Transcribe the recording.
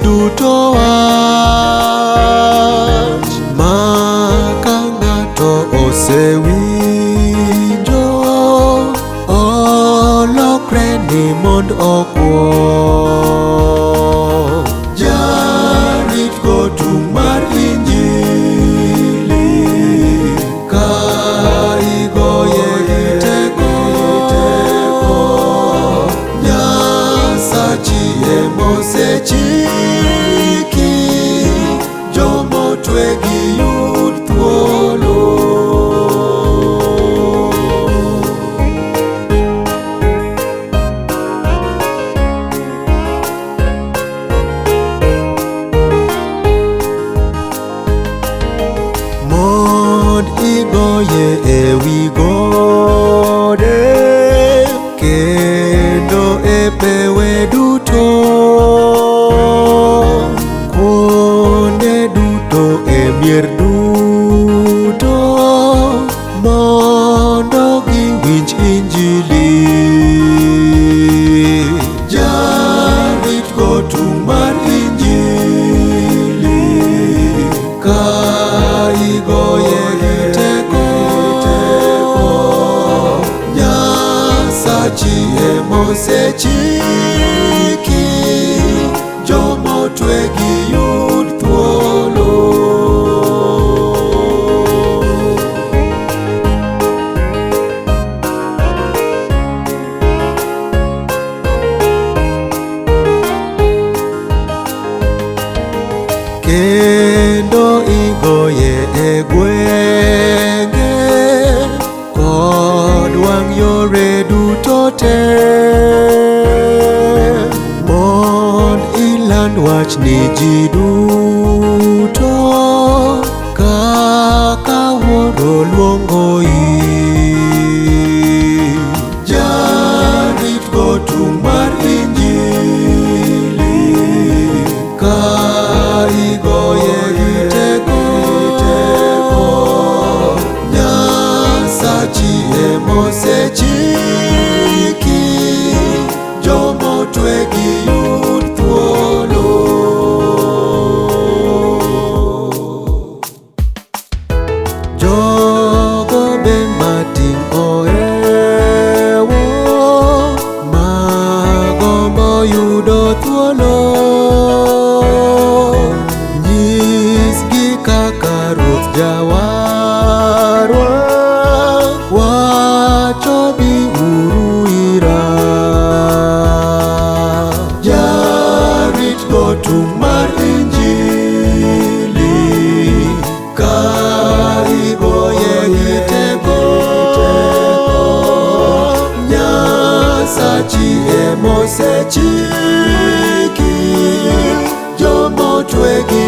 duto wach, ma ka ng'ato osewinjo, olokre ni mond okwo. Jarit go tung' mar Injili, ka igoye gi teko, Nyasachi emosechiki, jomotwe giyud thuolo. Mond igoye ewi gode kendo e pewe duto, kuonde duto e mier duto, mondo giwinj Injili. Jarit go tung' mar Injili, ka igoye gi teko, Nyasachi emosechiki, jomotwe giyud thuolo. Kendo igoye e gwenge kod wang' yore duto te, mond iland wach ni ji duto, kaka Wuoro luongoi. Jarit go tung' mar Injili, ka igoye gi teko, Nyasachi emosechiki, jomotwe giyud thuolo. Jogo be mating' ohewo, magombo yudo thuolo, nyisgi kaka Ruoth Jawarwa wacho biuru ira. Jarit go tung' mar Injili, ka igoye gi teko, Nyasachi emosechiki, jomotwe gi